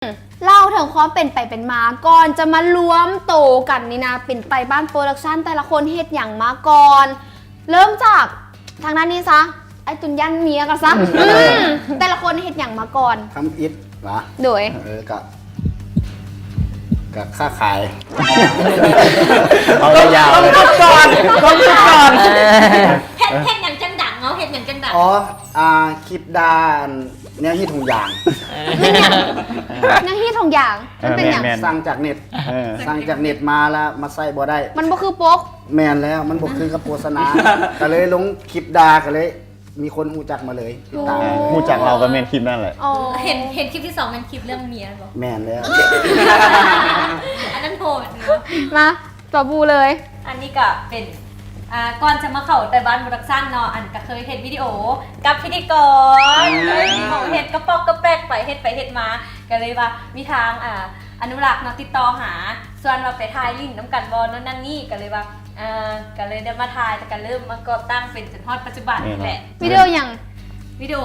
ເລົ່າເຖິງຄວາມເປັນໄປເປັນມາ ກ່ອນຈະມາລວມໂຕກັນນີ້ນະ ເປັນໄຕບ້ານໂປຣດັກຊັນ ແຕ່ລະຄົນເຮັດຫຍັງມາກ່ອນ? ເລີ່ມຈາກທາງດ້ານນີ້ຊະ ອ້າຍຕຸນຢ້ານເມຍກໍຊະ ອືມ ແຕ່ລະຄົນເຮັດຫຍັງມາກ່ອນ? ທຳອິດຫວາ? ໂດຍ ເອີ ກະ ກະຄ້າຂາຍ ເອົາຍາວໆ ເລີຍ ຕົ້ນທຸດກ່ອນ ຕົ້ນທຸດກ່ອນ ເອີ ເຮັດ ເຮັດຫຍັງຈັ່ງດັງ? ເຮົາເຮັດຫຍັງຈັ່ງດັງ? ອໍ ອ່າ ຄລິບດ່າ ແນວຮີດຖົງຢາງ ແນວຮີດຖົງຢາງ ມັນເປັນຫຍັງ? ເອີ ແມ່ນໆ ສັ່ງຈາກເນັດ ເອີ ສັ່ງຈາກເນັດມາແລ້ວມາໃຊ້ບໍ່ໄດ້ ມັນບໍ່ຄືປົກ ແມ່ນແລ້ວ ມັນບໍ່ຄືກັບໂຄສະນາ ກໍເລີຍລົງຄລິບດ່າ ກໍເລີຍມີຄົນຮູ້ຈັກມາເລີຍ ຕິດຕາມ ເອີ ຮູ້ຈັກເຮົາກໍແມ່ນຄລິບນັ້ນແຫຼະ ອໍ ເຫັນ ເຫັນຄລິບທີສອງແມ່ນຄລິບເລື່ອງເມຍບໍ່? ແມ່ນແລ້ວ ອັນນັ້ນໂຫດເນາະ ມາ ປາບູເລີຍ ອັນນີ້ກະເປັນ ອ່າ ກ່ອນຈະມາເຂົ້າໄຕບ້ານໂປຣດັກຊັນເນາະ ອັນກະເຄີຍເຮັດວິດີໂອກັບພິທີກອນ ອ່າ ເຄີຍມີຂອງເຮັດກະປອກກະແປກໄປ ເຮັດໄປເຮັດມາ ກະເລີຍວ່າມີທາງ ອ່າ ອະນຸລັກເນາະ ຕິດຕໍ່ຫາ ຊວນວ່າໄປຖ່າຍຫຼິ້ນນຳກັນບໍ່ ນັ້ນນັ້ນນີ້ ກະເລີຍວ່າ ອ່າ ກະເລີຍໄດ້ມາຖ່າຍ ແລ້ວກະເລີ່ມມາກໍ່ຕັ້ງເປັນຈົນຮອດປັດຈຸບັນນີ້ແຫຼະ ວິດີໂອຫຍັງ? ວິດີໂອ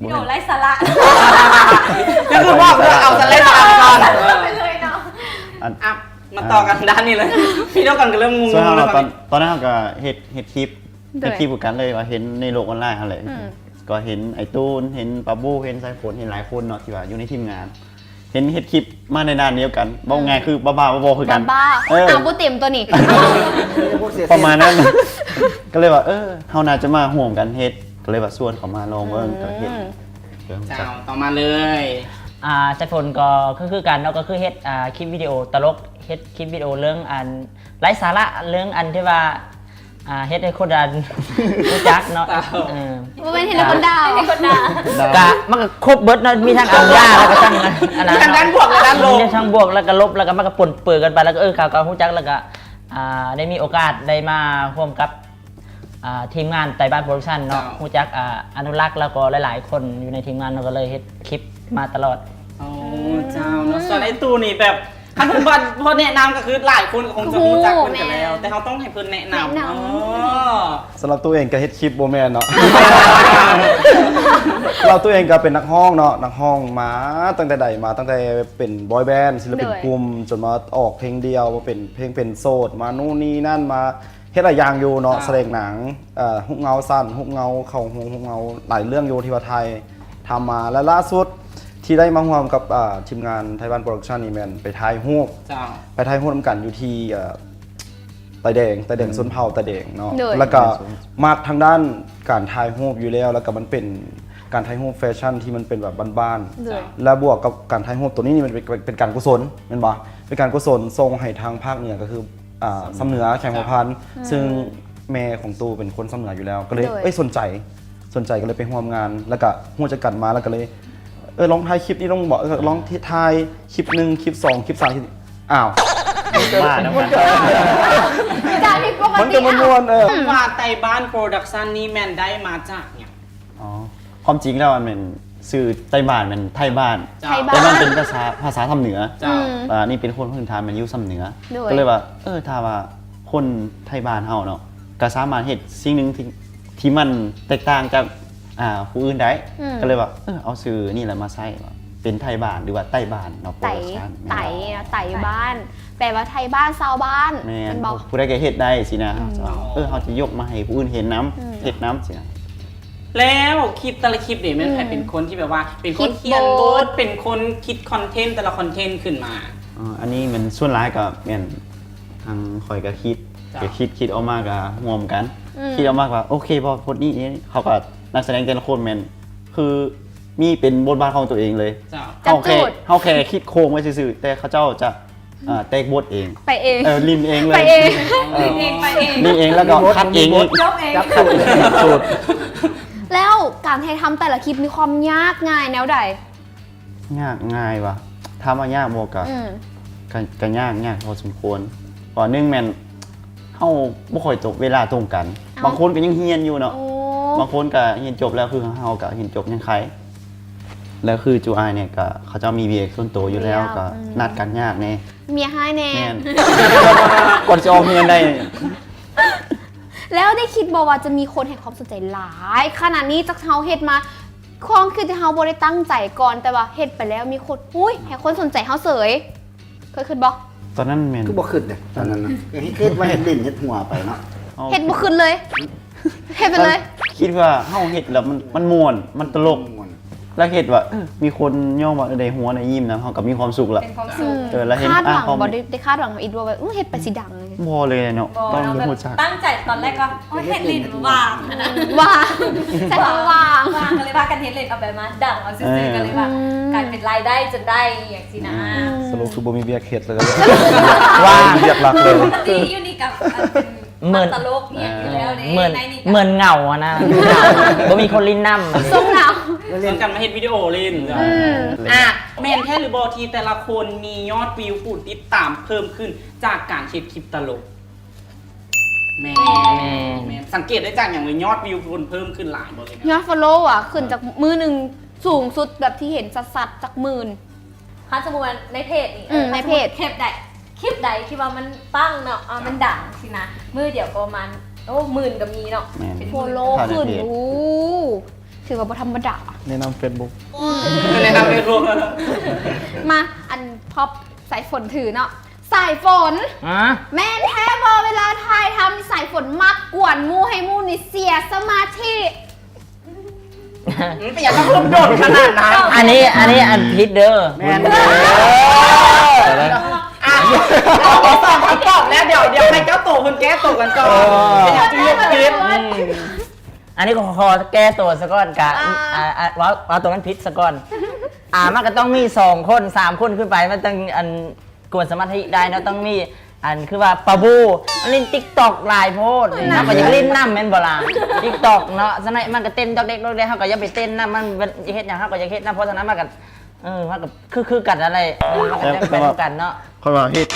ວິດີໂອໄຮ້ສາລະ ກໍຄືບອກວ່າເອົາສາລະໄປກ່ອນ ເອີ ໄປເລີຍເນາະ ອັນ ອ່ະ ມາຕໍ່ກັນດ້ານນີ້ເລີຍ ພີ່ນ້ອງກັນກໍເລີ່ມງົງໆ ສ່ວນເຮົາເນາະ ຕອນ ຕອນນັ້ນເຮົາກໍເຮັດ ເຮັດຄລິບ ໂດຍ ເຮັດຄລິບຄືກັນເລີຍ ວ່າເຫັນໃນໂລກອອນລາຍຫັ້ນແຫຼະ ອືມ ກໍເຫັນອ້າຍຕູນ ເຫັນປາບູ ເຫັນສາຍຝົນ ເຫັນຫຼາຍຄົນເນາະ ທີ່ວ່າຢູ່ໃນທີມງານ ເຫັນເຮັດຄລິບມາໃນດ້ານດຽວກັນ ເວົ້າງ່າຍ ອືມ ຄືບ້າໆ ບອໆ ຄືກັນ ບ້າໆ ເອີ ອ່ານບໍ່ເຕັມຕົວນີ້ ປະມານນັ້ນ ກໍເລີຍວ່າ ເອີ ເຮົາໜ້າຈະມາຮ່ວມກັນເຮັດ ກໍເລີຍວ່າຊວນເຂົາມາລອງເບິ່ງ ອືມ ກໍເຮັດ ເຈົ້າ ຕໍ່ມາເລີຍ ອ່າ ສາຍຝົນກໍຄື ຄືກັນເນາະ ກໍຄືເຮັດ ອ່າ ຄລິບວິດີໂອຕະຫຼົກ ເຮັດຄລິບວິດີໂອເລື່ອງອັນໄຮ້ສາລະ ເລື່ອງອັນທີ່ວ່າ ອ່າ ເຮັດໃຫ້ຄົນອັນຮູ້ຈັກເນາະ ເອີ ບໍ່ແມ່ນເຮັດໃຫ້ຄົນດ່າ ເຮັດໃຫ້ຄົນດ່າ ກະມັນກໍຄົບເບິດເນາະ ມີທັງອັນດ່າ ແລ້ວກໍທັງອັນນັ້ນ ມີທັງດ້ານບວກ ແລະ ດ້ານລົບ ມີທັງບວກ ແລ້ວກໍລົບ ແລ້ວກໍມັນກໍປົນເປື້ອນກັນໄປ ແລ້ວກໍ ເອີ ເຂົາກໍຮູ້ຈັກ ແລ້ວກໍ ອ່າ ໄດ້ມີໂອກາດໄດ້ມາຮ່ວມກັບ ອ່າ ທີມງານໄຕບ້ານໂປຣດັກຊັນເນາະ ເຈົ້າ ຮູ້ຈັກ ອ່າ ອະນຸລັກ ແລ້ວກໍຫຼາຍໆຄົນຢູ່ໃນທີມງານເນາະ ກໍເລີຍເຮັດຄລິບມາຕະຫຼອດ ໂອ້ ເຈົ້າເນາະ ອືມ ສ່ວນໄອ້ຕູ້ນີ້ແບບ ຄັນເພິ່ນວ່າ ພໍແນະນຳກໍຄືຫຼາຍຄົນກໍຄົງຈະຮູ້ຈັກເພິ່ນກັນແລ້ວ ແມ່ນ ແຕ່ເຮົາຕ້ອງໃຫ້ເພິ່ນແນະນຳ ແນະນຳ ເອີ ສຳລັບຕູ້ເອງກໍເຮັດຄລິບບໍ່ແມ່ນເນາະ ແລ້ວຕູ້ເອງກໍເປັນນັກຮ້ອງເນາະ ນັກຮ້ອງມາຕັ້ງແຕ່ໃດ ມາຕັ້ງແຕ່ເປັນບອຍແບນ ສິລະປິນ ໂດຍ ກຸ່ມ ຈົນມາອອກເພງດຽວ ມາເປັນເພງເປັນໂສດ ມານູ່ນນີ້ນັ້ນ ມາ ເຮັດຫຼາຍຢ່າງຢູ່ເນາະ ເຈົ້າ ສະແດງໜັງ ເອີ ຮູບເງົາສັ້ນ ຮູບເງົາເຂົ້າໂຮງ ຮູບເງົາຫຼາຍເລື່ອງຢູ່ທີ່ວ່າຖ່າຍທຳມາ ແລະ ລ່າສຸດທີ່ໄດ້ມາຮ່ວມກັບ ເອີ ທີມງານໄທບ້ານໂປຣດັກຊັນນີ້ແມ່ນໄປຖ່າຍຮູບ ເຈົ້າ ໄປຖ່າຍຮູບນຳກັນຢູ່ທີ່ ເອີ ໄຕແດງ ໄຕແດງ ອືມ ຊົນເຜົ່າໄຕແດງເນາະ ໂດຍ ແລ້ວກໍມັກທາງດ້ານການຖ່າຍຮູບຢູ່ແລ້ວ ແລ້ວກໍມັນເປັນການຖ່າຍຮູບແຟຊັ່ນທີ່ມັນເປັນແບບບ້ານໆ ໂດຍ ແລະ ບວກກັບການຖ່າຍຮູບໂຕນີ້ນີ້ມັນເປັນ ເປັນການກຸສົນແມ່ນບໍ່? ເປັນການກຸສົນສົ່ງໃຫ້ທາງພາກເໜືອ ກໍຄື ອ່າ ຊຳເໜືອ ຊຳເໜືອແຂວງຫົວພັນ ເຈົ້າ ຊຶ່ງແມ່ຂອງຕູ້ເປັນຄົນຊຳເໜືອຢູ່ແລ້ວ ກໍເລີຍ ໂດຍ ເອີຍ ສົນໃຈ ສົນໃຈກໍເລີຍໄປຮ່ວມງານ ແລ້ວກໍຮູ້ຈັກກັນມາ ແລ້ວກໍເລີຍ ເອີຍ ລອງຖ່າຍຄລິບນີ້ລົງບໍ ເອີຍ ລອງຖ່າຍຄລິບໜຶ່ງ ຄລິບສອງ ຄລິບສາມ ຄລິບ ອ້າວ ມານຳກັນ ຈາກທີ່ປົກກະຕິ ມັນກໍມ່ວນໆ ເອີ ຄຳວ່າໄຕບ້ານໂປຣດັກຊັນນີ້ແມ່ນໄດ້ມາຈາກຫຍັງ? ອໍ ຄວາມຈິງແລ້ວມັນແມ່ນ ຊື່ໄຕບ້ານແມ່ນໄທບ້ານ ເຈົ້າ ໄທບ້ານ ແຕ່ມັນເປັນພາສາ ພາສາຊຳເໜືອ ເຈົ້າ ອືມ ອ່າ ນີ້ເປັນຄົນພື້ນຖານແມ່ນຢູ່ຊຳເໜືອ ໂດຍ ກໍເລີຍວ່າ ເອີ ຖ້າວ່າຄົນໄທບ້ານເຮົາເນາະ ກໍສາມາດເຮັດສິ່ງໜຶ່ງທີ່ ທີ່ມັນແຕກຕ່າງຈາກ ອ່າ ຜູ້ອື່ນໄດ້ ອືມ ກໍເລີຍວ່າ ເອີ ເອົາຊື່ນີ້ແຫຼະມາໃຊ້ ວ່າເປັນໄທບ້ານ ຫຼືວ່າໄຕບ້ານເນາະ ໄຕ ໂປຣດັກຊັນ ໄຕ ແມ່ນ ເນາະ ໄຕບ້ານ ແປວ່າໄທບ້ານ ຊາວບ້ານ ແມ່ນ ແມ່ນບໍ່? ຜູ້ໃດກໍເຮັດໄດ້ຊີ້ນະ ອືມ ເຮົາຈະ ເອີ ເຮົາຈະຍົກມາໃຫ້ຜູ້ອື່ນເຫັນນຳ ອືມ ເຮັດນຳຊີ້ນະ. ແລ້ວຄລິບແຕ່ລະຄລິບນີ້ແມ່ນໃຜ ອືມ ເປັນຄົນທີ່ແບບວ່າເປັນຄົນ ຄຽນບົດ ຄິດບົດ ເປັນຄົນຄິດຄອນເທັນແຕ່ລະຄອນເທັນຂຶ້ນມາ? ອໍ ອັນນີ້ແມ່ນສ່ວນຫຼາຍກໍແມ່ນທາງຂ້ອຍກໍຄິດ ເຈົ້າ ກໍຄິດ ຄິດອອກມາກໍຮ່ວມກັນ ອືມ ຄິດອອກມາວ່າໂອເຄບໍ່ ບົດນີ້ ເຂົາກໍນັກສະແດງແຕ່ລະຄົນແມ່ນ ຄືມີເປັນບົດບາດຂອງຕົວເອງເລີຍ ເຈົ້າ ເຮົາແຄ່ ຈັບຈູດ ເຮົາແຄ່ຄິດໂຄງໄວ້ຊື່ໆ ແຕ່ເຂົາເຈົ້າຈະ ເອີ ແຕກບົດເອງ ໄປເອງ ເອີ ຫຼິ້ນເອງເລີຍ ໄປເອງ ເອີ ຫຼິ້ນເອງ ໄປເອງ ຫຼິ້ນເອງ ແລ້ວກໍຄັດເອງອີກ ຈັບຈູດ ຈັບຈູດ ແລ້ວການຖ່າຍທຳແຕ່ລະຄລິບມີຄວາມຍາກງ່າຍແນວໃດ? ຍາກງ່າຍຫວາ? ຖາມວ່າຍາກບໍ່ ກະ ອືມ ກະ ກະຍາກ ຍາກພໍສົມຄວນ ເພາະວ່າໜຶ່ງແມ່ນເຮົາບໍ່ຄ່ອຍຕົງເວລາຕົງກັນ ເອົ້າ ບາງຄົນກໍຍັງຮຽນຢູ່ເນາະ ໂອ້ ບາງຄົນກໍຮຽນຈົບແລ້ວ ຄືເຮົາກໍຮຽນຈົບຍັງໄຄ ແລ້ວຄືຈູອ້າຍນີ້ກໍເຂົາເຈົ້າມີວຽກສ່ວນໂຕຢູ່ແລ້ວ ແລ້ວ ກໍ ອືມ ນັດກັນຍາກແດ່ ເມຍຮ້າຍແດ່ ແມ່ນ ກ່ອນຊິອອກເຮືອນໄດ້. ແລ້ວໄດ້ຄິດບໍ່ວ່າຈະມີຄົນໃຫ້ຄວາມສົນໃຈຫຼາຍຂະໜາດນີ້ ຈັກເຮົາເຮັດມາ ຄວາມຄິດທີ່ເຮົາບໍ່ໄດ້ຕັ້ງໃຈກ່ອນ ແຕ່ວ່າເຮັດໄປແລ້ວມີຄົນ ອຸ້ຍ ໃຫ້ຄົນສົນໃຈເຮົາເສີຍ. ເຄີຍຄິດບໍ່? ຕອນນັ້ນແມ່ນ ຄືບໍ່ຄິດເດ້ຕອນນັ້ນນະ ເຮັດ ເຮັດໄວ້ເຮັດຫຼິ້ນເຮັດຫົວໄປເນາະ ເຮົາ ເຮັດບໍ່ຄິດເລີຍ ເຮັດໄປເລີຍ ຄິດວ່າເຮົາເຮັດແລ້ວມັນ ມັນມ່ວນ ມັນຕະຫຼົກ ມ່ວນ ແລ້ວເຮັດວ່າ ເອີ ມີຄົນຍ້ອງວ່າ ເອີ ໄດ້ຫົວໄດ້ຍິ້ມນຳ ເຮົາກໍມີຄວາມສຸກລະ ເປັນຄວາມສຸກ ເອີ ແລ້ວເຫັນ ຄາດຫວັງ ຄວາມ ບໍ່ໄດ້ ໄດ້ຄາດຫວັງອີກວ່າ ເອີ ເຮັດໄປຊິດັງ ບໍ່ເລີຍເນາະ ບໍ່ ຕ້ອງຮູ້ຈັກ ເນາະ ຕັ້ງໃຈຕອນແລກກໍ ໂອ້ຍ ເຮັດຫຼິ້ນວ່າງ ວ່າງ ໃຊ້ຄຳວ່າວ່າງ ວ່າງ ກໍເລີຍພາກັນເຮັດຫຼິ້ນ ເອົາໄປມາດັງເອົາຊື່ໆ ເອີ ກໍເລີຍວ່າ ອືມ ກາຍເປັນລາຍໄດ້ຈົນໄດ້ ອີ່ຫຍັງຊີ້ນະ ອືມ ສະຫຼຸບຄືບໍ່ມີວຽກເຮັດເລີຍ ວ່າງ ບໍ່ມີວຽກຫຼັກເລີຍ ທີ່ຢູ່ນີ້ກັບ ເອີ ເໝືອນ ຕະຫຼົກອີ່ຫຍັງຢູ່ແລ້ວເດ້ ເໝືອນ ໃນນີ້ກໍ ເໝືອນເຫງົາຫັ້ນນະ ບໍ່ມີຄົນຫຼິ້ນນຳ ຊົງເຫງົາ ຊວນກັນມາເຮັດວິດີໂອຫຼິ້ນ ອືມ ອ່ະ ແມ່ນແທ້ຫຼືບໍ່ທີ່ແຕ່ລະຄົນມີຍອດວິວຜູ້ຕິດຕາມເພີ່ມຂຶ້ນຈາກການເຮັດຄລິບຕະຫຼົກ? ແມ່ນ ແມ່ນ ແມ່ນ ສັງເກດໄດ້ຈາກຫຍັງເລີຍ ຍອດວິວຄົນເພີ່ມຂຶ້ນຫຼາຍບໍ່ເລີຍ? ຍອດ follow ອະ ຂຶ້ນຈາກມື້ໜຶ່ງສູງສຸດແບບທີ່ເຫັນຊັດໆ ຈັກໝື່ນ ຄັນສົມມຸດວ່າໃນເພຈນີ້ ອືມ ເອີ ໃນເພຈ ຄັນສົມມຸດຄລິບໃດ ຄລິບໃດທີ່ວ່າມັນປັງເນາະ ເອີ ມັນດັງຊີ້ນະ ມື້ດຽວກໍປະມານ ໂອ້ ໝື່ນກໍມີເນາະ ແມ່ນ ເປັນໝື່ນ follow ຂຶ້ນ ໂອ້ ຖືວ່າບໍ່ທຳມະດາ ແນະນຳ Facebook ແນະນຳ Facebook ມາ ອັນ prop ສາຍຝົນຖືເນາະ ສາຍຝົນ ຮະ ແມ່ນແທ້ບໍ່ ເວລາຖ່າຍທຳນີ້ ສາຍຝົນມັກກວນໝູ່ ໃຫ້ໝູ່ນີ້ເສຍສະມາທິ? ອືມ ເປັນຫຍັງຕ້ອງລົບດົນຂະໜາດນັ້ນ? ອັນນີ້ ອັນນີ້ອັນຜິດເດີ ແມ່ນ ເອີ ອ່ະ ເຮົາໄດ້ສອງຄຳຕອບແລ້ວ ດຽວ ດຽວໃຫ້ເຈົ້າໂຕເພິ່ນແກ້ໂຕກັນກ່ອນ ເອີ ເປັນຫຍັງຈຶ່ງລົບຜິດ? ອືມ ອັນນີ້ກໍຂໍແກ້ໂຕສະກ່ອນ ກະ ອ່າ ອ່າ ເວົ້າ ເວົ້າໂຕມັນຜິດສະກ່ອນ ອ່າ ມັນກໍຕ້ອງມີສອງຄົນ ສາມຄົນຂຶ້ນໄປ ມັນຕ້ອງ ອັນ ກວນສະມາທິໄດ້ເນາະ ຕ້ອງມີ ອັນ ຄືວ່າປາບູ ມັນຫຼິ້ນ TikTok ຫຼາຍໂພດ ເຮົາກໍຢາກຫຼິ້ນນຳແມ່ນບໍ່ລະ TikTok ເນາະ ສະນັ້ນມັນກໍເຕັ້ນດອກເດັກດອກແດກ ເຮົາກໍຢ່າໄປເຕັ້ນນຳ ມັນ ມັນເຮັດຫຍັງເຮົາກໍຢາກເຮັດນຳ ເພາະສະນັ້ນມັນກໍ ເອີ ມັນກໍຄື ຄືກັນນັ້ນແຫຼະ ເອີ ມັນກໍ ແຕ່ ແຕ່ວ່າ ຄືກັນເນາະ ຂ້ອຍວ່າເຮັດ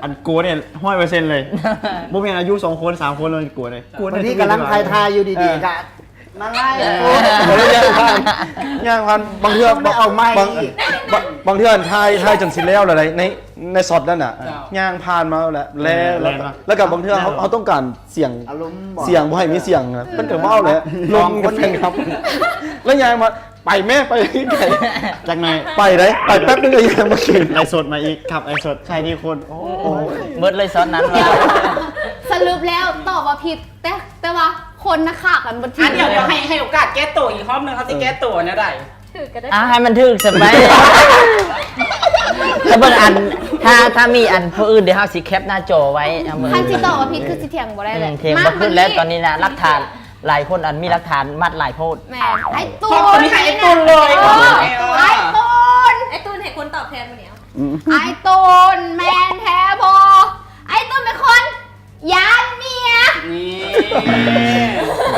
ອັນໂກນີ້ຮ້ອຍເປີເຊັນເລີຍ ບໍ່ແມ່ນອາຍຸສອງຄົນ ສາມຄົນ ມັນໂກນີ້ ໂກນີ້ ບາງທີກຳລັງຖ່າຍໆຢູ່ດີໆ ເອີ ກະ ມາໄລ່ ເອີ ເອີ ຍ່າງຜ່ານ ຍ່າງຜ່ານ ບາງເທື່ອ ຕ້ອງໄດ້ເອົາໄມ້ ບາງ ບາງ ບາງເທື່ອຖ່າຍ ຖ່າຍຈົນຊິແລ້ວແລ້ວໃດ ໃນ ໃນຊັອດນັ້ນນະ ເຈົ້າ ຍ່າງຜ່ານມາແລ້ວ ແລ້ວ ແລ້ວ ແລ້ວກໍບາງເທື່ອເຮົາ ແລ້ວ ເຮົາຕ້ອງການສຽງ ອາລົມ ສຽງບໍ່ໃຫ້ມີສຽງນະ ເອີ ເພິ່ນກໍເວົ້າແຫຼະ ລົມກັບແຟນຄລັບ ແລ້ວຍ່າງມາ ໄປແມ້ ໄປໄກ ຈັກໜ້ອຍ ໄປໄດ໋ ໄປແປັບໜຶ່ງກໍຍັງບໍ່ເຫັນ ໄລສົດມາອີກ ຂັບໄລສົດ ໃສ່ທີ່ຄົນ ໂອ້ຍ ເບິດເລີຍຊັອດນັ້ນວ່າ ສະຫຼຸບແລ້ວຕອບວ່າຜິດ ແຕ່ ແຕ່ວ່າຄົນນະຄະກັນບໍ່ຖືກ ອ່ະ ດຽວ ດຽວໃຫ້ ໃຫ້ໂອກາດແກ້ໂຕອີກຮອບໜຶ່ງ ເຮົາຊິແກ້ໂຕແນວໃດ? ຖືກກໍໄດ້ ອ່ະ ໃຫ້ມັນຖືກຊະໄປ ແລ້ວເບິ່ງອັນ ຖ້າ ຖ້າມີອັນຜູ້ອື່ນ ດຽວເຮົາຊິແຄປໜ້າຈໍໄວ້ ຄັນຊິຕອບວ່າຜິດຄືຊິຖຽງບໍ່ໄດ້ແຫຼະ ອືມ ຖຽງບໍ່ຂຶ້ນແລ້ວ ຕອນນີ້ນະ ຫຼັກຖານ ຫຼາຍຄົນອັນມີຫຼັກຖານມັດຫຼາຍໂພດ ແມ່ນ ອ້າຍຕູນ ຕອບຕົວນີ້ໃຫ້ອ້າຍຕູນເລີຍ ເອີ ອ້າຍຕູນ ອ້າຍຕູນໃຫ້ຄົນຕອບແທນມື້ນີ້ ອ້າຍຕູນ ແມ່ນແທ້ບໍ່? ອ້າຍຕູນເປັນຄົນຢ້ານເມຍ ນີ້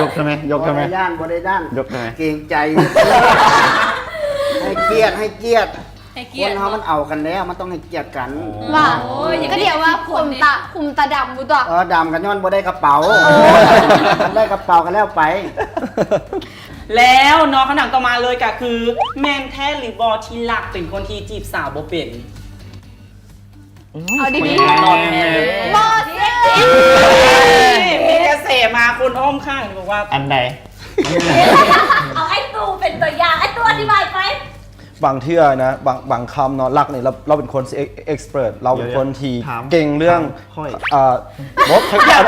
ຍົກໃຊ່ໄໝ? ຍົກໃຊ່ໄໝ? ບໍ່ໄດ້ຢ້ານ ບໍ່ໄດ້ຢ້ານ ຍົກໃຊ່ໄໝ? ເກງໃຈ ໃຫ້ກຽດ ໃຫ້ກຽດ ໃຫ້ກຽດ ຄົນເຮົາມັນເອົາກັນແລ້ວ ມັນຕ້ອງໃຫ້ກຽດກັນ ວ່າ ໂອ້ຍ ກໍດຽວວ່າຄຸມຕາ ຄຸມຕາດຳພຸ້ນຕົວະ ເອີ ດຳກໍຍ້ອນບໍ່ໄດ້ກະເປົາ ໄດ້ກະເປົາກໍແລ້ວໄປ ແລ້ວເນາະ ຄຳຖາມຕໍ່ມາເລີຍກໍຄື ແມ່ນແທ້ຫຼືບໍ່ທີ່ລັກເປັນຄົນທີ່ຈີບສາວບໍ່ເປັນ? ອືມ ເອົາດີໆ ຕອບແມ່ນເລີຍ ບໍ່ເຊື່ອ ມີກະແສມາຄົນອ້ອມຂ້າງບອກວ່າ ອັນໃດ? ເອົາອ້າຍຕູ້ເປັນຕົວຢ່າງ ອ້າຍຕູ້ອະທິບາຍໄປ ບາງເທື່ອນະ ບາງ ບາງຄຳເນາະ ລັກນີ້ ລາວ ລາວເປັນຄົນທີ່ expert ລາວເປັນຄົນທີ່ເກັ່ງເລື່ອງ ເອີ ບໍ່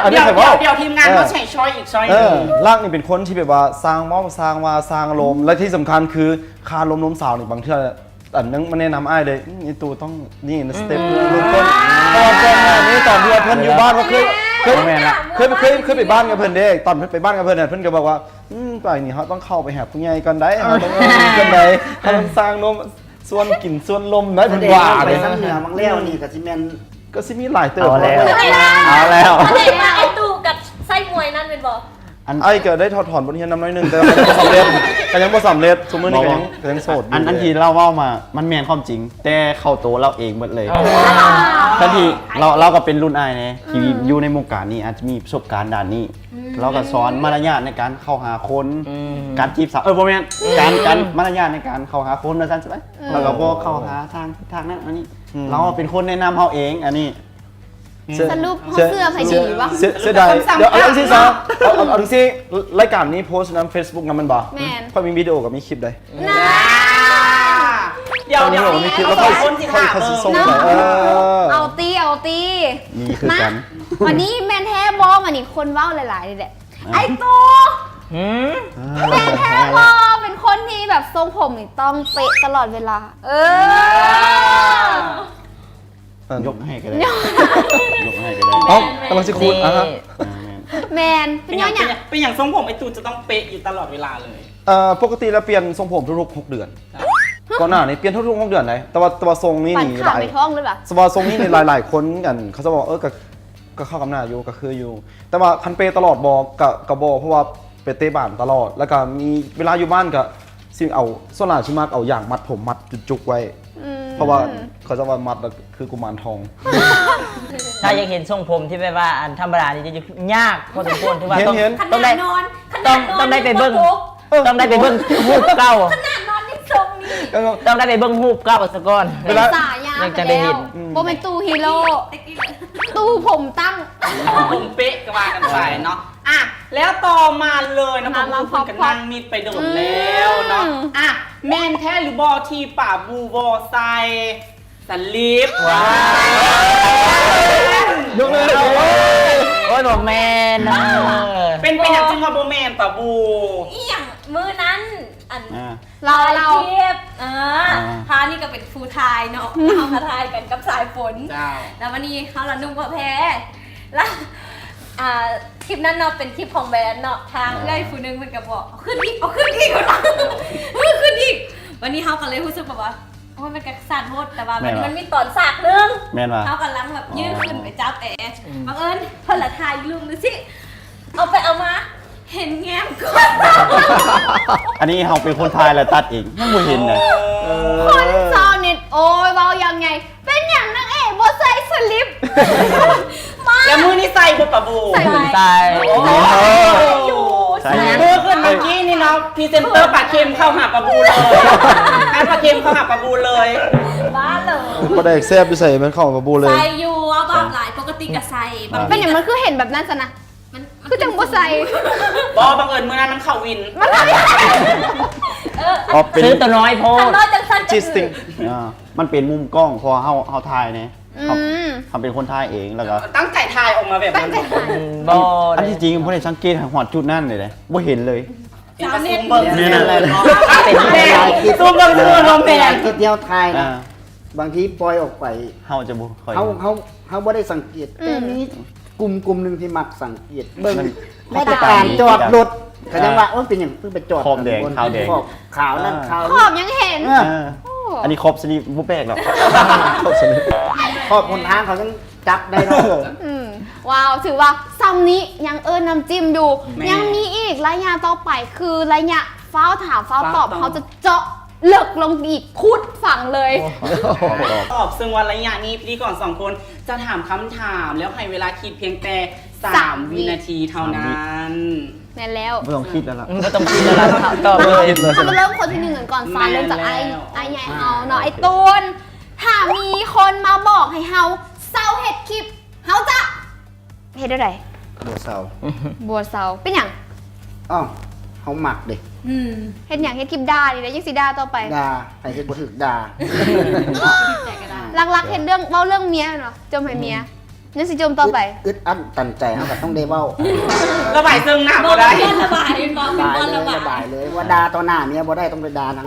ອັນນີ້ຂ້ອຍເວົ້າ ດຽວ ທີມງານເຮົາໃຫ້ຊ້ອຍອີກຊ້ອຍໜຶ່ງ ເອີ ລັກນີ້ເປັນຄົນທີ່ແບບວ່າຊ່າງເວົ້າ ຊ່າງວ່າ ຊ່າງລົມ ແລະທີ່ສຳຄັນຄື ຄ່າລົມ ລົມສາວນີ້ ບາງເທື່ອ ອັນນັ້ນມາແນະນຳອ້າຍເລີຍ ອືມ ອີ່ຕູ້ຕ້ອງນີ້ນະ ສະເຕັບ ອືມ ເລີ່ມຕົ້ນ ເພາະວ່າກ່ອນໜ້ານີ້ຕອນທີ່ວ່າເພິ່ນຢູ່ບ້ານ ເຮົາເຄີຍ ເຄີຍ ບໍ່ແມ່ນລະ ເຄີຍ ເຄີຍ ເຄີຍໄປບ້ານກັບເພິ່ນເດ້ ຕອນເພິ່ນໄປບ້ານກັບເພິ່ນນະ ເພິ່ນກໍບອກວ່າ ອືມ ໄປນີ້ເຮົາຕ້ອງເຂົ້າໄປຫາຜູ້ໃຫຍ່ກ່ອນໄດ໋ ເຮົາຕ້ອງ ເອີ ເພິ່ນໄດ້ ເຮົາຕ້ອງສ້າງລົມ ຊວນກິນຊວນລົມໄດ໋ ເພິ່ນວ່າເດ້ ໄປທາງເໜືອບາງແລ້ວນີ້ກໍຊິແມ່ນ ກໍຊິມີຫຼາຍເຕີບ ເອົາແລ້ວ ເອົາແລ້ວ ສະແດງວ່າໄອ້ຕູ້ກັບໄສ້ມວຍນັ້ນແມ່ນບໍ່? ອັນ ອ້າຍກໍໄດ້ຖອດຖອນບົດຮຽນນຳໜ້ອຍໜຶ່ງ ແຕ່ວ່າກໍຍັງບໍ່ສຳເລັດ ກໍຍັງບໍ່ສຳເລັດ ຊຸມມື້ນີ້ກໍຍັງ ບໍ່ ກໍຍັງໂສດຢູ່ ອັນ ອັນທີ່ລາວເວົ້າມາ ມັນແມ່ນຄວາມຈິງ ແຕ່ເຂົ້າໂຕລາວເອງເບິດເລີຍ ອ່າ ທັງທີ່ລາວ ລາວກໍເປັນລຸ້ນອ້າຍແດ່ ທີ່ ອືມ ຢູ່ໃນວົງການນີ້ ອາດຈະມີປະສົບການດ້ານນີ້ ອືມ ລາວກໍສອນມາລະຍາດໃນການເຂົ້າຫາຄົນ ອືມ ການຈີບສາວ ເອີ ບໍ່ແມ່ນ ອືມ ການ ການມາລະຍາດໃນການເຂົ້າຫາຄົນວ່າຊັ້ນຊະ ອືມ ລາວກໍບໍ່ເຂົ້າຫາທາງທິດທາງນັ້ນ ອັນນີ້ ອືມ ລາວເປັນຄົນແນະນຳເຮົາເອງ ອັນນີ້ ສະຫຼຸບເຮົາເຊື່ອໃຜດີວະ? ເສຍ ເສຍ ເສຍດາຍ. ດຽວ ເອົາຈັ່ງຊີ້ຊະ ເອົາ ເອົາ ເອົາຈັ່ງຊີ້ ລາຍການນີ້ໂພສນຳເຟສບຸກນຳແມ່ນບໍ່? ແມ່ນ. ຂ້ອຍມີວິດີໂອກັບມີຄລິບໃດ໋. ນາ ດຽວ ດຽວ ດຽວ ມີຄລິບແລ້ວ ຂ້ອຍ ຂ້ອຍຊິສົ່ງໄປ. ເອີ ເອົາຕິ ເອົາຕິ ນີ້ຄືກັນ. ມາ ວັນນີ້ແມ່ນແທ້ບໍ່? ວັນນີ້ຄົນເວົ້າຫຼາຍໆນີ້ແຫຼະ. ອ່າ ໄອ້ຕູ້ ຫືມ ອ່າ ແມ່ນແທ້ບໍ່? ເປັນຄົນທີ່ແບບຊົງຜົມນີ້ຕ້ອງເປະຕະຫຼອດເວລາ. ເອີ ອ່າ ຍົກໃຫ້ກໍໄດ້ ຍົກ ຍົກໃຫ້ກໍໄດ້. ເອົ້າ ກຳລັງຊິຂູດ. ນີ້ ອ່າຮະ ອ່າ ແມ່ນ ແມ່ນ. ເປັນຫຍັງ ເປັນຫຍັງ ເປັນຫຍັງຊົງຜົມໄອ້ຕູ້ຈະຕ້ອງເປະຢູ່ຕະຫຼອດເວລາເລີຍ? ເອີ ປົກກະຕິລະປ່ຽນຊົງຜົມທຸກໆຫົກເດືອນ. ກ່ອນໜ້ານີ້ປ່ຽນທຸກໆຫົກເດືອນໃດ໋ ແຕ່ວ່າ ແຕ່ວ່າຊົງນີ້ນີ້ ປານຂາວໃບທອງເລີຍຫວະ. ສະວ່າຊົງນີ້ນີ້ຫຼາຍໆຄົນ ອັນ ເຂົາຈະບອກ ເອີ ກະ ກະເຂົ້າກັບໜ້າຢູ່ ກະຄືຢູ່ ແຕ່ວ່າຄັນເປະຕະຫຼອດບໍ່ ກະ ກະບໍ່ ເພາະວ່າໄປເຕະບານຕະຫຼອດ ແລ້ວກະມີເວລາຢູ່ບ້ານກະຊິເອົາ ສ່ວນຫຼາຍຊິມັກເອົາຢາງມັດຜົມມັດຈຸກໆໄວ້. ອືມ ເພາະວ່າເຂົາເຈົ້າວ່າມັດແລ້ວຄືກຸມານທອງ. ຖ້າຢາກເຫັນຊົງຜົມທີ່ແບບວ່າ ອັນ ທຳມະດານີ້ຈະຍາກພໍສົມຄວນ ຖືວ່າຕ້ອງ ເຫັນ ຕ້ອງໄດ້ ຂະໜາດນອນ ຕ້ອງ ຂະໜາດນອນ ຕ້ອງໄດ້ໄປເບິ່ງ ເອີ ຕ້ອງໄດ້ໄປເບິ່ງຮູບເກົ່າ. ຂະໜາດນອນຍັງຊົງນີ້ ເອີ ຕ້ອງໄດ້ໄປເບິ່ງຮູບເກົ່າສາກ່ອນ ເວລາ ເປັນສາຍາ ຍັງຈະໄດ້ເຫັນ. ອືມ ບໍ່ແມ່ນຕູ້ຮີໂຣ ແຕ່ກີ້ຕູ້ຜົມຕັ້ງ ຜົມເປະກໍວ່າກັນໄປເນາະ. ອ່ະ ແລ້ວຕໍ່ມາເລີຍເນາະ ມາ ເພາະວ່າເພິ່ນກໍນັ່ງມິດໄປດົນແລ້ວເນາະ. ອືມ ອ່ະ ແມ່ນແທ້ຫຼືບໍ່ທີ່ປາບູບໍ່ໃສ່ ສະລິບ ວ້າວ ຍົກເລີຍ ໂອ້ຍ ບໍ່ແມ່ນເດີ. ເປັນ ເປັນຫຍັງຈຶ່ງວ່າບໍ່ແມ່ນປາບູ? ອີ່ຫຍັງ ມື້ນັ້ນ ອັນ ອ່າ ລາວ ລາວ ເອີ ອ່າ ພານີ້ກໍເປັນຜູ້ຖ່າຍເນາະ ເຮົາກໍຖ່າຍກັນກັບສາຍຝົນ. ເຈົ້າ ແລ້ວວັນນີ້ເຮົາລະນຸ່ງຜ້າແພ ລະ ອ່າ ຄລິບນັ້ນເນາະ ເປັນຄລິບຂອງແບຣນເນາະ ທາງເອື້ອຍຜູ້ໜຶ່ງເພິ່ນກໍບອກ ເອົາຂຶ້ນອີກ ເອົາຂຶ້ນອີກ ເອົາຂຶ້ນອີກ. ວັນນີ້ເຮົາກໍເລີຍຮູ້ສຶກແບບວ່າ ໂອ້ຍ ມັນກະສານໂພດ ແຕ່ວ່າມັນ ແມ່ນວ່າ ມັນມີຕອນສາກໜຶ່ງ ແມ່ນວ່າ ເຮົາກຳລັງແບບ ອໍ ຢືນຂຶ້ນໄປຈັບແອ ອືມ ບັງເອີນເພິ່ນລະຖ່າຍຢູ່ລຸ່ມໜຶ່ງຊີ້ ເອົາໄປເອົາມາ ເຫັນແງມກ່ອນ. ອັນນີ້ເຮົາເປັນຄົນຖ່າຍລະຕັດເອງ ຍັງບໍ່ເຫັນນະ. ເອີ ຄົນຊາວເນັດ ໂອ້ຍ ເວົ້າຢ່າງໃຫຍ່ ເປັນຫຍັງນາງເອກບໍ່ໃສ່ສະລິບ? ມາ ແລ້ວມື້ນີ້ໃສ່ບໍ່ປາບູ? ໃສ່ ໃສ່ ໂອ້ ໃສ່ຢູ່ ໃສ່ ມື້ຄືນມື້ກີ້ນີ້ເນາະ ພຣີເຊັນເຕີປາເຄັມເຂົ້າຫາປາບູເລີຍ ໃຫ້ປາເຄັມເຂົ້າຫາປາບູເລີຍ. ບ້າເລີຍ ປາແດກແຊບຢູ່ໃສ ມັນເຂົ້າຫາປາບູເລີຍ. ໃສ່ຢູ່ ເວົ້າບາບຫຼາຍ ປົກກະຕິກະໃສ່. ອ່າ ບາງ ເປັນຫຍັງມັນຄືເຫັນແບບນັ້ນຊັ້ນນະ? ມັນ ຄືຈັ່ງບໍ່ໃສ່? ບໍ່ ບັງເອີນມື້ນັ້ນມັນເຂົ້າວິນ ມັນ ເອີ ຊື້ຕົວນ້ອຍໂພດ ຄັນນ້ອຍຈັ່ງຊັ້ນຈັ່ງຊີ້ ອ່າ ມັນເປັນມຸມກ້ອງ ເພາະວ່າເຮົາ ເຮົາຖ່າຍແດ່ ອືມ ເຮົາເປັນຄົນຖ່າຍເອງ ແລ້ວກໍຕັ້ງໃຈຖ່າຍອອກມາແບບນັ້ນ. ບໍ່ ອັນທີ່ຈິງບໍ່ໄດ້ສັງເກດໃຫ້ຮອດຈຸດນັ້ນເລີຍເດ້ ບໍ່ເຫັນເລີຍ. ຊາວເນັດ ເປັນ ເປັນ ເປັນ ຊູມເບິ່ງ ຊູມເບິ່ງ ແມ່ນ ຄລິບທີ່ເຮົາຖ່າຍນະ ອ່າ ບາງທີປ່ອຍອອກໄປ ເຮົາຈະບໍ່ຄ່ອຍ ເຮົາ ເຮົາ ເຮົາບໍ່ໄດ້ສັງເກດ ອືມ ແຕ່ມີກຸ່ມ ກຸ່ມໜຶ່ງທີ່ມັກສັງເກດເບິ່ງ ມັນ ແມ້ແຕ່ການຈອດລົດ ເຂົາຍັງວ່າ ເອີ ເປັນຫຍັງເພິ່ນໄປຈອດ ຂອບແດງ ຂາວແດງ ຂອບຂາວນັ້ນ ອ່າ ຂາວ ຂອບຍັງເຫັນ ເອີ ເອີ ໂອ້ ອັນນີ້ຂອບສະໜິດ ບໍ່ແປກດອກ ຂອບສະໜິດ ຂອບຫົນທາງເຂົາຍັງຈັບໄດ້ເນາະ. ອືມ ວ້າວ ຖືວ່າຊ່ຳນີ້ຍັງເອີ້ນນ້ຳຈິ້ມຢູ່ ແມ່ນ ຍັງມີອີກ ໄລຍະຕໍ່ໄປຄືໄລຍະຟ້າວຖາມຟ້າວຕອບ ຟ້າວຕອບ ເຮົາຈະເຈາະ ເລິກລົງອີກ ຂຸດຝັງເລີຍ. ໂອ້ ຕອບ ເຊິ່ງວ່າໄລຍະນີ້ພິທີກອນສອງຄົນຈະຖາມຄຳຖາມ ແລ້ວໃຫ້ເວລາຄິດພຽງແຕ່ສາມ ສາມ ວິນາທີເທົ່ານັ້ນ. ແມ່ນແລ້ວ ບໍ່ຕ້ອງຄິດແລ້ວລະ ອືມ ບໍ່ຕ້ອງຄິດແລ້ວລະ ຕອບເລີຍ. ເຮົາມາເລີ່ມຄົນທີໜຶ່ງກັນກ່ອນຊະ ເລີ່ມຈາກອ້າຍ ແມ່ນແລ້ວ ອ້າຍໃຫຍ່ເຮົາເນາະ ອ້າຍຕູນ. ຖ້າມີຄົນມາບອກໃຫ້ເຮົາເຊົາເຮັດຄລິບ ເຮົາຈະ ເຮັດແນວໃດ? ບໍ່ເຊົາ ບໍ່ເຊົາ. ເປັນຫຍັງ? ອ້າວ ເຮົາມັກເດ້. ອືມ ເຮັດຫຍັງ? ເຮັດຄລິບດ່ານີ້ແຫຼະ ຍັງຊິດ່າຕໍ່ໄປ. ດ່າ ໃຜເຮັດບໍ່ຖືກດ່າ. ຫຼັກໆເຮັດເລື່ອງ ເວົ້າເລື່ອງເມຍແມ່ນບໍ່? ຈົ່ມໃຫ້ເມຍ ອືມ ຍັງຊິຈົ່ມຕໍ່ໄປ. ອຶດ ອຶດອັດຕັນໃຈ ເຮົາກໍຕ້ອງໄດ້ເວົ້າ ລະບາຍເຊິ່ງໜ້າບໍ່ໄດ້. ລະບາຍ ລະບາຍ ລະບາຍເລີຍ ວ່າດ່າຕໍ່ໜ້າເມຍບໍ່ໄດ້ ຕ້ອງໄປດ່ານຳ.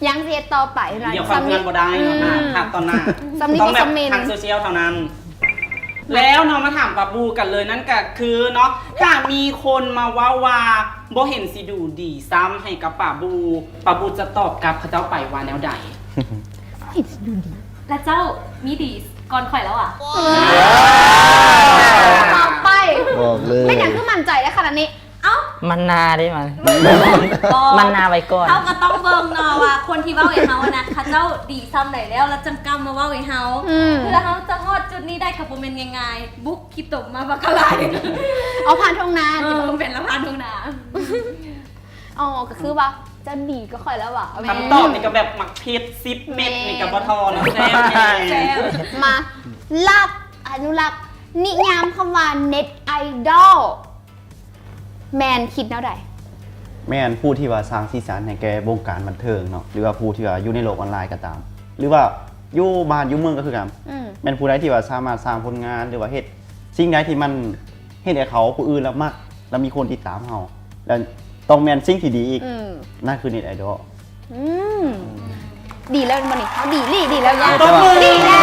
ຍັງຊິເຮັດຕໍ່ໄປເນາະ ດຽວຄວາມເພື່ອນບໍ່ໄດ້ເນາະ. ອືມ ຖ້າຕໍ່ໜ້າ ສ່ຳນີ້ກໍສ່ຳເໝັນ ທາງໂຊຊຽວເທົ່ານັ້ນ. ແລ້ວເນາະ ມາຖາມປາບູກັນເລີຍ ນັ້ນກະຄືເນາະ ຖ້າມີຄົນມາເວົ້າວ່າບໍ່ເຫັນຊິດູດີຊ້ຳໃຫ້ກັບປາບູ ປາບູຈະຕອບກັບເຂົາເຈົ້າໄປວ່າແນວໃດ? ບໍ່ເຫັນຊິດູດີ ລະເຈົ້າມີດີກ່ອນຂ້ອຍແລ້ວຫວາ? ຕອບໄປ ບອກເລີຍ ເປັນຫຍັງຄືໝັ້ນໃຈໄດ້ຂະໜາດນີ້? ເອົ້າ ໝັ້ນໜ້າເດ້ ໝັ້ນ ໝັ້ນໜ້າໄວ້ກ່ອນ. ເຮົາກໍຕ້ອງເບິ່ງເນາະວ່າຄົນທີ່ເວົ້າໃຫ້ເຮົານະ ເຂົາເຈົ້າດີຊ່ຳໃດແລ້ວ ແລ້ວຈັ່ງກ້າມາເວົ້າໃຫ້ເຮົາ ອືມ ເພື່ອເຮົາຈະຮອດຈຸດນີ້ໄດ້ກໍບໍ່ແມ່ນງ່າຍໆ ບຸກຂີ້ຕົມມາບັກກະຫຼາຍ. ເອົາຜ່ານທົ່ງນາ ເອີ ແມ່ນລະ ຜ່ານທົ່ງນາ. ອໍ ກໍຄືວ່າເຈົ້າດີກວ່າຂ້ອຍແລ້ວຫວາ? ຄຳຕອບນີ້ກໍແບບໝາກເຜັດສິບເມັດນີ້ກໍບໍ່ທໍ້ເນາະ. ແຊບ ແຊບ. ມາ ລັກ ອະນຸລັກ ນິຍາມຄຳວ່າເນັດໄອດອລ ແມ່ນຄິດແນວໃດ? ແມ່ນຜູ້ທີ່ວ່າສ້າງສີສັນໃຫ້ແກ່ວົງການບັນເທີງເນາະ ຫຼືວ່າຜູ້ທີ່ວ່າຢູ່ໃນໂລກອອນລາຍກໍຕາມ ຫຼືວ່າຢູ່ບ້ານຢູ່ເມືອງກໍຄືກັນ ອືມ ແມ່ນຜູ້ໃດທີ່ວ່າສາມາດສ້າງຜົນງານ ຫຼືວ່າເຮັດສິ່ງໃດທີ່ມັນເຮັດໃຫ້ເຂົາຜູ້ອື່ນລະມັກ ລະມີຄົນຕິດຕາມເຮົາ ລະຕ້ອງແມ່ນສິ່ງທີ່ດີອີກ ອືມ ນັ້ນຄືເນັດໄອດອລ. ອືມ ດີແລ້ວແມ່ນບໍ່ນີ້? ເຮົາດີ ດີ ດີແລ້ວ ເອີ ຕົບມື ດີແລ້ວ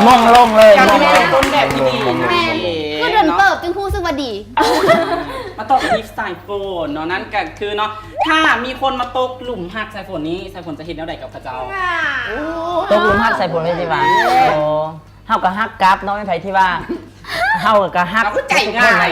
ມົງລົງເລີຍ ການເປັນຄົນແບບທີ່ດີ ແມ່ນ ຄືດົນເຕີບຈຶ່ງຮູ້ສຶກວ່າດີ. ມາຕໍ່ກັນທີ່ສາຍຝົນເນາະ ນັ້ນກໍຄືເນາະ ຖ້າມີຄົນມາຕົກຫຼຸມຮັກສາຍຝົນນີ້ ສາຍຝົນຈະເຮັດແນວໃດກັບເຂົາເຈົ້າ? ໂອ້ ຕົກຫຼຸມຮັກສາຍຝົນເລີຍຕິວ່າ? ໂອ້ ເຮົາກໍຮັກກັບເນາະ ແມ່ນໃຜທີ່ວ່າ ເຮົາກໍຮັກ ເຮົາກໍໃຈງ່າຍ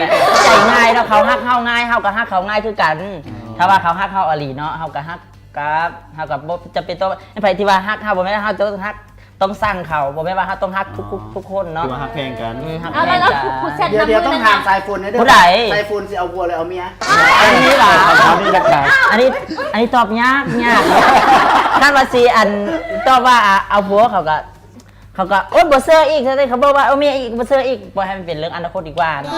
ໃຈງ່າຍເນາະ ເຂົາຮັກເຮົາງ່າຍ ເຮົາກໍຮັກເຂົາງ່າຍຄືກັນ. ອໍ ຖ້າວ່າເຂົາຮັກເຮົາອີ່ຫຼີເນາະ ເຮົາກໍຮັກກັບ ເຮົາກໍບໍ່ຈຳເປັນຕ້ອງ ໃຜທີ່ວ່າຮັກເຮົາ ບໍ່ແມ່ນວ່າເຮົາຕ້ອງຮັກ ຕ້ອງຊັງເຂົາ ບໍ່ແມ່ນວ່າເຮົາຕ້ອງຮັກທຸກ ອໍ ທຸກຄົນເນາະ ຄືວ່າຮັກແພງກັນ. ອືມ ຮັກແພງກັນ. ດຽວໆ ຕ້ອງຖາມສາຍຝົນເດີ ຜູ້ໃດ? ສາຍຝົນຊິເອົາຜົວ ຫຼືເອົາເມຍ? ອັນນີ້ຫວາ? ອັນນີ້ຢາກຖາມ ອັນນີ້ ອັນນີ້ຕອບຍາກ ຍາກ ຄັນວ່າຊິ ອັນ ຕອບວ່າ ອາ ເອົາຜົວ ເຂົາກໍ ເຂົາກໍ ໂອ໊ຍ ບໍ່ເຊື່ອອີກ ເຂົາບອກວ່າ ເອົາເມຍອີກ ບໍ່ເຊື່ອອີກ ປ່ອຍໃຫ້ມັນເປັນເລື່ອງອະນາຄົດດີກວ່າເນາະ. ອໍ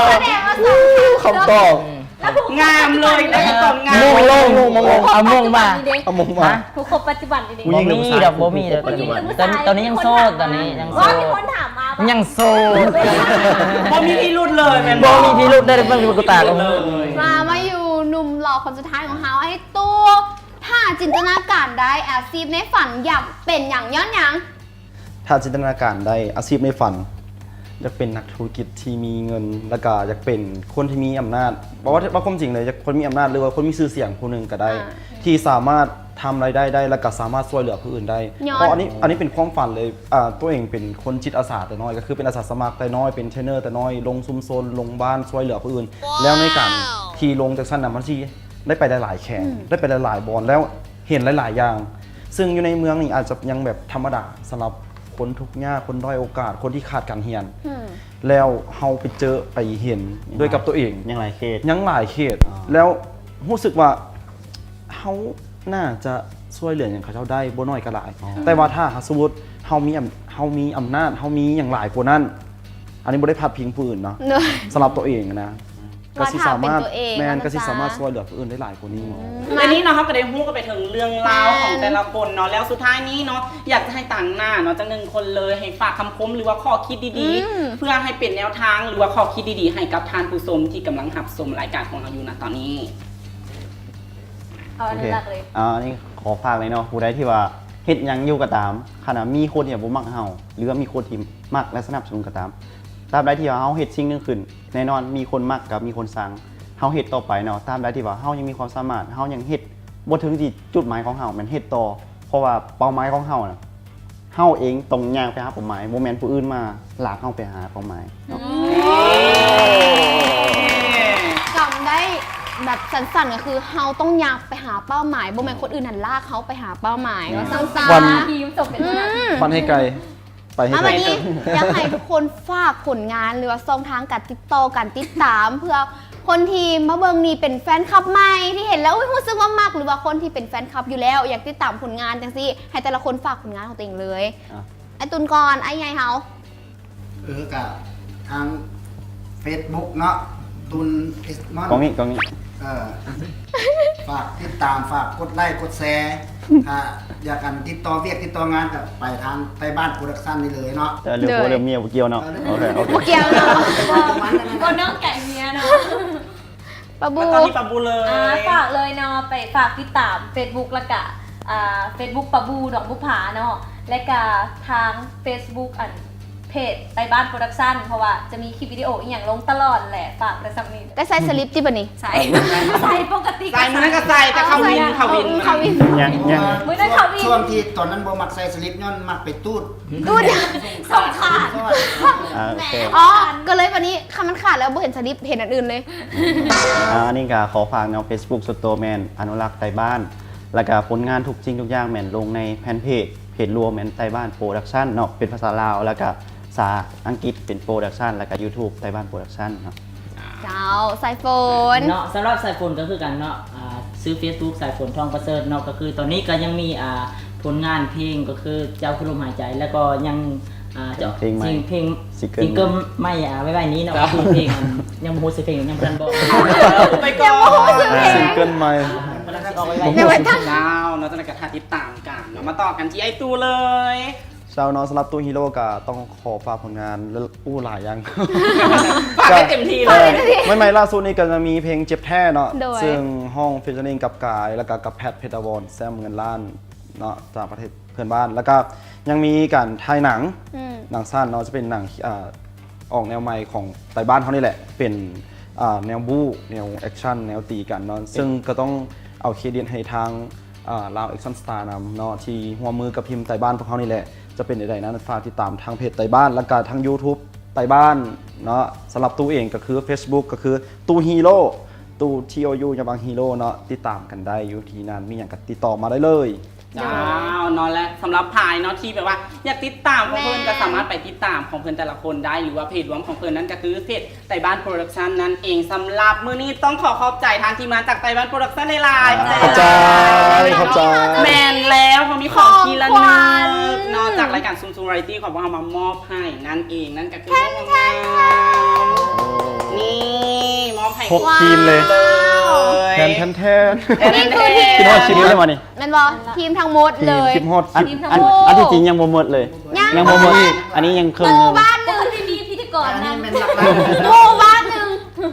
ສະແດງວ່າສອງ ຄຳຕອບ ອືມ ງາມເລີຍ ໄດ້ຄຳຕອບງາມ ມົງລົງ ມົງລົງ ເອົາມົງມາ ເອົາມົງມາ ຜູ້ຄົບປັດຈຸບັນນີ້ ຜູ້ຍິງ ບໍ່ມີດອກ ບໍ່ມີດອກ ຕອນນີ້ຍັງໂສດ ຕອນນີ້ຍັງໂສດ ມີຄົນຖາມມາ ຍັງໂສດ ບໍ່ມີພິລຸດເລີຍແມ່ນບໍ່? ບໍ່ມີພິລຸດເລີຍ ເບິ່ງຕາ ມາ ມາຢູ່ໜຸ່ມຫຼໍ່ຄົນສຸດທ້າຍຂອງເຮົາ ໄອ້ຕູ້ ຖ້າຈິນຕະນາການໄດ້ ອາຊີບໃນຝັນຢາກເປັນຫຍັງ? ຍ້ອນຫຍັງ? ຖ້າຈິນຕະນາການໄດ້ ອາຊີບໃນຝັນ ຢາກເປັນນັກທຸລະກິດທີ່ມີເງິນ ແລ້ວກະຢາກເປັນຄົນທີ່ມີອຳນາດ ເວົ້າ ເວົ້າຄວາມຈິງເລີຍ ຢາກຄົນມີອຳນາດ ຫຼືວ່າຄົນມີຊື່ສຽງຜູ້ໜຶ່ງກໍໄດ້ ອ່າ ທີ່ສາມາດທຳລາຍໄດ້ໄດ້ ແລ້ວກະສາມາດຊ່ວຍເຫຼືອຜູ້ອື່ນໄດ້. ຍ້ອນ ເພາະອັນນີ້ ອັນນີ້ເປັນຄວາມຝັນເລີຍ ອ່າ ຕົວເອງເປັນຄົນຈິດອາສາແຕ່ນ້ອຍ ກໍຄືເປັນອາສາສະໝັກແຕ່ນ້ອຍ ເປັນເທຣນເນີແຕ່ນ້ອຍ ລົງຊຸມຊົນ ລົງບ້ານ ຊ່ວຍເຫຼືອຜູ້ອື່ນ ແລ້ວໃນການທີ່ລົງຈັ່ງຊັ້ນນະ ມັນຊິ ໄດ້ໄປຫຼາຍໆແຂວງ ອືມ ໄດ້ໄປຫຼາຍໆບ່ອນ ແລ້ວເຫັນຫຼາຍໆຢ່າງ ຊຶ່ງຢູ່ໃນເມືອງນີ້ອາດຈະຍັງແບບທຳມະດາສຳລັບຄົນທຸກຍາກ ຄົນດ້ອຍໂອກາດ ຄົນທີ່ຂາດການຮຽນ ອືມ ແລ້ວເຮົາໄປເຈີໄປເຫັນ ຍັງຫຼາຍ ດ້ວຍກັບຕົວເອງ ຍັງຫຼາຍເຂດ ຍັງຫຼາຍເຂດ ອໍ ແລ້ວຮູ້ສຶກວ່າເຮົາໜ້າຈະຊ່ວຍເຫຼືອຫຍັງເຂົາເຈົ້າໄດ້ ບໍ່ໜ້ອຍກໍຫຼາຍ ອໍ ແຕ່ວ່າຖ້າຫາກສົມມຸດເຮົາມີອຳ ເຮົາມີອຳນາດ ເຮົາມີຫຍັງຫຼາຍກວ່ານັ້ນ ອັນນີ້ບໍ່ໄດ້ພາດພິງຜູ້ອື່ນເນາະ ໂດຍ ສຳລັບຕົວເອງນະ ກໍຊິສາມາດ ວ່າຖ້າເປັນຕົວເອງ ແມ່ນ ເນາະ ກໍຊິສາມາດຊ່ວຍເຫຼືອຜູ້ອື່ນໄດ້ຫຼາຍກວ່ານີ້. ອືມ ແຕ່ນີ້ເນາະ ເຮົາກໍໄດ້ຮູ້ກັນໄປເຖິງເລື່ອງລາວຂອງ ແມ່ນ ແຕ່ລະຄົນເນາະ ແລ້ວສຸດທ້າຍນີ້ເນາະ ຢາກຈະໃຫ້ຕາງໜ້າເນາະ ຈັກໜຶ່ງຄົນເລີຍ ໃຫ້ຝາກຄຳຄົມ ຫຼືວ່າຂໍ້ຄິດດີໆ ອືມ ເພື່ອໃຫ້ເປັນແນວທາງ ຫຼືວ່າຂໍ້ຄິດດີໆ ໃຫ້ກັບທ່ານຜູ້ຊົມທີ່ກຳລັງຮັບຊົມລາຍການຂອງເຮົາຢູ່ນະຕອນນີ້. ເອົາ ໂອເຄ ອັນນີ້ຫຼັກເລີຍ ອ່າ ອັນນີ້ຂໍຝາກເລີຍເນາະ ຜູ້ໃດທີ່ວ່າເຮັດຫຍັງຢູ່ກໍຕາມ ຄັນວ່າມີຄົນທີ່ບໍ່ມັກເຮົາ ຫຼືວ່າມີຄົນທີ່ມັກ ແລະ ສະໜັບສະໜູນກໍຕາມ ຕາມໃດທີ່ວ່າເຮົາເຮັດສິ່ງໜຶ່ງຂຶ້ນ ແນ່ນອນມີຄົນມັກກັບມີຄົນຊັງ ເຮົາເຮັດຕໍ່ໄປເນາະ ຕາມໃດທີ່ວ່າເຮົາຍັງມີຄວາມສາມາດ ເຮົາຍັງເຮັດບໍ່ເຖິງທີ່ຈຸດໝາຍຂອງເຮົາ ແມ່ນເຮັດຕໍ່ ເພາະວ່າເປົ້າໝາຍຂອງເຮົານະ ເຮົາເອງຕ້ອງຍ່າງໄປຫາເປົ້າໝາຍ ບໍ່ແມ່ນຜູ້ອື່ນມາລາກເຮົາໄປຫາເປົ້າໝາຍເນາະ. ອືມ ຈຳໄດ້ແບບສັ້ນໆ ກໍຄືເຮົາຕ້ອງຍ່າງໄປຫາເປົ້າໝາຍ ບໍ່ແມ່ນຄົນອື່ນຫັ້ນລາກເຮົາໄປຫາເປົ້າໝາຍ ແມ່ນ ວ່າຊັ້ນຊະ ຝັນ ອືມ ຝັນໃຫ້ໄກ ໄປໃຫ້ໄກ ມາບັດນີ້ ຢາກໃຫ້ທຸກຄົນຝາກຜົນງານ ຫຼືວ່າຊ່ອງທາງການຕິດຕໍ່ ການຕິດຕາມ ເພື່ອຄົນທີ່ມາເບິ່ງນີ້ເປັນແຟນຄລັບໃໝ່ ທີ່ເຫັນແລ້ວ ອຸ້ຍ ຮູ້ສຶກວ່າມັກ ຫຼືວ່າຄົນທີ່ເປັນແຟນຄລັບຢູ່ແລ້ວ ຢາກຕິດຕາມຜົນງານຈັ່ງຊີ້ ໃຫ້ແຕ່ລະຄົນຝາກຜົນງານຂອງຕົວເອງເລີຍ. ອ່ະ ອ້າຍຕຸນກ່ອນ ອ້າຍໃຫຍ່ເຮົາ. ເອີ ກະທາງເຟສບຸກເນາະ ຕຸນເອສມອນ ກ້ອງນີ້ ກ້ອງນີ້ ເອີ ຝາກຕິດຕາມ ຝາກກົດໄລກົດແຊ ຖ້າຢາກອັນຕິດຕໍ່ວຽກຕິດຕໍ່ງານກໍໄປທາງໄທບ້ານໂປຣດັກຊັນນີ້ເລີຍເນາະ. ເອີ ເລື່ອງຜົວເລື່ອງເມຍບໍ່ກ່ຽວເນາະ. ເອີ ໂອເຄ ໂອເຄ ບໍ່ກ່ຽວເນາະ ບໍ່ນ້ອງໄກ່ເມຍເນາະ. ປາບູ ແລ້ວຕອນນີ້ປາບູເລີຍ ອ່າ ຝາກເລີຍເນາະ ໄປຝາກຕິດຕາມເຟສບຸກ ແລ້ວກະ ອ່າ ເຟສບຸກປາບູໜອງບຸບຜາເນາະ ແລະກະທາງເຟສບຸກ ອັນ ເພຈໄທບ້ານໂປຣດັກຊັນ ເພາະວ່າຈະມີຄລິບວິດີໂອອີ່ຫຍັງລົງຕະຫຼອດແຫຼະ ຝາກໄປສ່ຳນີ້. ໄດ້ໃສ່ສະລິບຕິບັດນີ້? ໃສ່ ໃສ່ປົກກະຕິ ໃສ່ ມື້ນັ້ນກໍໃສ່ ແຕ່ເຂົ້າວິນ ເອີ ເຂົ້າວິນ ເອີ ເຂົ້າວິນ ຍັງ ຍັງ ມື້ນັ້ນເຂົ້າວິນ ຊ່ວງທີ່ຕອນນັ້ນບໍ່ມັກໃສ່ສະລິບ ຍ້ອນມັກໄປຕູດ ຕູດ ສອງຂາດ ອ່າ ໂອເຄ ອໍ ກໍເລີຍບັດນີ້ ຄັນມັນຂາດແລ້ວບໍ່ເຫັນສະລິບ ເຫັນອັນອື່ນເລີຍ. ອ່າ ອັນນີ້ກໍຂໍຝາກເນາະ ເຟສບຸກສ່ວນຕົວແມ່ນອະນຸລັກໄທບ້ານ ແລ້ວກໍຜົນງານທຸກສິ່ງທຸກຢ່າງແມ່ນລົງໃນແຟນເພຈ ເພຈລວມແມ່ນໄທບ້ານໂປຣດັກຊັນເນາະ ເປັນພາສາລາວ ແລ້ວກະພາສາອັງກິດເປັນໂປຣດັກຊັນ ແລ້ວກະຢູທູບໄທບ້ານໂປຣດັກຊັນເນາະ. ເຈົ້າ ສາຍຝົນ ເນາະ ສຳລັບສາຍຝົນກໍຄືກັນເນາະ ອ່າ ຊື່ເຟສບຸກ ສາຍຝົນ ທອງປະເສີດເນາະ ກໍຄືຕອນນີ້ກໍຍັງມີ ອ່າ ຜົນງານເພງ ກໍຄືເຈົ້າຄືລົມຫາຍໃຈ ແລ້ວກໍຍັງ ອ່າ ຈະອອກ ເພງໃໝ່ ຊິງ ເພງ ຊິງເກີນ ຊິງເກີນໃໝ່ ອ່າ ໄວໆນີ້ເນາະ ເຈົ້າ ຊື່ເພງ ຍັງບໍ່ຮູ້ຊື່ເພງ ຍັງບໍ່ທັນບອກ ໄປກ່ອນ ຍັງບໍ່ຮູ້ຊື່ເພງ ອ່າ ຊິງເກີນໃໝ່ ກຳລັງຊິອອກໄວໆ ຍັງບໍ່ທັນ ເຈົ້າເນາະ ຈັ່ງໃດກໍຖ້າຕິດຕາມກັນເນາະ ມາຕໍ່ກັນທີ່ອ້າຍຕູ້ເລີຍ. ເຈົ້າເນາະ ສຳລັບຕູ້ຮີໂຣກໍຕ້ອງຂໍຝາກຜົນງານ ໂອ້ ຫຼາຍຢ່າງ ຝາກໃຫ້ເຕັມທີ່ເລີຍ ໃໝ່ໆລ່າສຸດນີ້ກໍຈະມີເພງເຈັບແທ້ເນາະ ໂດຍ ເຊິ່ງຮ້ອງ featuring ກັບກາຍ ແລ້ວກໍກັບແພັດ ເພັດອາວອນ ແຊມເງິນລ້ານເນາະ ຈາກປະເທດເພື່ອນບ້ານ ແລ້ວກໍຍັງມີການຖ່າຍໜັງ ອືມ ໜັງສັ້ນເນາະ ຈະເປັນໜັງ ອ່າ ອອກແນວໃໝ່ຂອງໄຕບ້ານເຮົານີ້ແຫຼະ ເປັນ ອ່າ ແນວບູ້ ແນວແອັກຊັນ ແນວຕີກັນເນາະ ເຊິ່ງກໍຕ້ອງເອົາເຄຣດິດໃຫ້ທາງ ອ່າ ລາວແອັກຊັນສະຕານຳເນາະ ທີ່ຮ່ວມມືກັບທີມໄຕບ້ານພວກເຮົານີ້ແຫຼະ ຈະເປັນແນວໃດນັ້ນ ຝາກຕິດຕາມທາງເພຈໄຕບ້ານ ແລ້ວກະທາງ YouTube ໄຕບ້ານເນາະ ສຳລັບຕູ້ເອງກໍຄື Facebook ກໍຄືຕູ້ຮີໂຣ ຕູ້ T O U ຍະບັງ ຮີໂຣເນາະ ຕິດຕາມກັນໄດ້ຢູ່ທີ່ນັ້ນ ມີຫຍັງກໍຕິດຕໍ່ມາໄດ້ເລີຍ. ເຈົ້າເນາະ ແລະ ສຳລັບໃຜເນາະທີ່ແບບວ່າຢາກຕິດຕາມຂອງເພິ່ນ ແມ່ນ ກໍສາມາດໄປຕິດຕາມຂອງເພິ່ນແຕ່ລະຄົນໄດ້ ຫຼືວ່າເພຈລວມຂອງເພິ່ນນັ້ນກໍຄືເພຈໄຕບ້ານໂປຣດັກຊັນນັ້ນເອງ. ສຳລັບມື້ນີ້ຕ້ອງຂໍຂອບໃຈທາງທີມງານຈາກໄຕບ້ານໂປຣດັກຊັນຫຼາຍໆ ຂອບໃຈ ຂອບໃຈ ຂອບໃຈ ແມ່ນແລ້ວ ເຮົາມີຂອງທີ່ລະນຶກເນາະ ຂອງຂວັນ ຈາກລາຍການຊຸມຊຸມວາຣາຍຕີ້ຂອງພວກເຮົາມາມອບໃຫ້ນັ້ນເອງ ນັ້ນກໍຄື ແທນ ນີ້ ມອບໃຫ້ ຄົບທີມເລີຍ ເລີຍ ແທນ ແທນ ແທນ ແທນ ແທນ ຄິດຮອດຊີວິດເລີຍຫວານີ້? ແມ່ນບໍ່? ທີມທັງໝົດເລີຍ ທີມຮອດ ອັນ ທີມທັງ ອັນ ໝົດ ອັນທີ່ຈິງຍັງບໍ່ໝົດເລີຍ ຍັງ ຍັງບໍ່ໝົດ ອັນນີ້ຍັງເຄິ່ງ ໝູ່ບ້ານໜຶ່ງ ທີ່ມີພິທີກອນນຳ ໝູ່ບ້ານໜຶ່ງ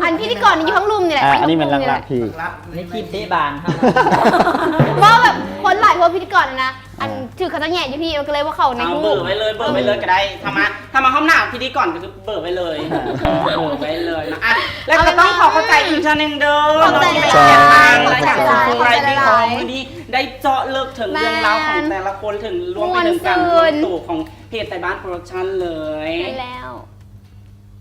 ອັນພິທີກອນຢູ່ທາງລຸ່ມນີ້ແຫຼະ ອ່າ ອັນນີ້ແມ່ນຫຼັກໆ ທີ່ ໃນທີມເຕະບານເຮົາ ເວົ້າແບບຄົນຫຼາຍໂພດ ພິທີກອນນະ ອັນ ອ່າ ຖືກເຂົາເຈົ້າແຫຍະຢູ່ພີ້ ມັນກໍເລີຍບໍ່ເຂົ້າໃນຮູບ ເບີໄວ້ເລີຍ ເບີໄວ້ເລີຍກໍໄດ້ ຖ້າມາ ຖ້າມາຮອບໜ້າພິທີກອນກໍຄື ເບີໄວ້ເລີຍ ເບີໄວ້ເລີຍນະ ອ່ະ ແລ້ວກໍຕ້ອງຂໍຂອບໃຈອີກເທື່ອໜຶ່ງເດີ ຂອບໃຈ ເນາະ ທີ່ໃຫ້ກຽດທາງລາຍການ ຂອບໃຈ ຂອງ Variety ຂອງມື້ນີ້ ໄດ້ເຈາະເລິກເຖິງເລື່ອງລາວຂອງແຕ່ລະຄົນ ເຖິງລວມໄປເຖິງການລວມໂຕຂອງເພຈໄຕບ້ານໂປຣດັກຊັນເລີຍ ແມ່ນແລ້ວ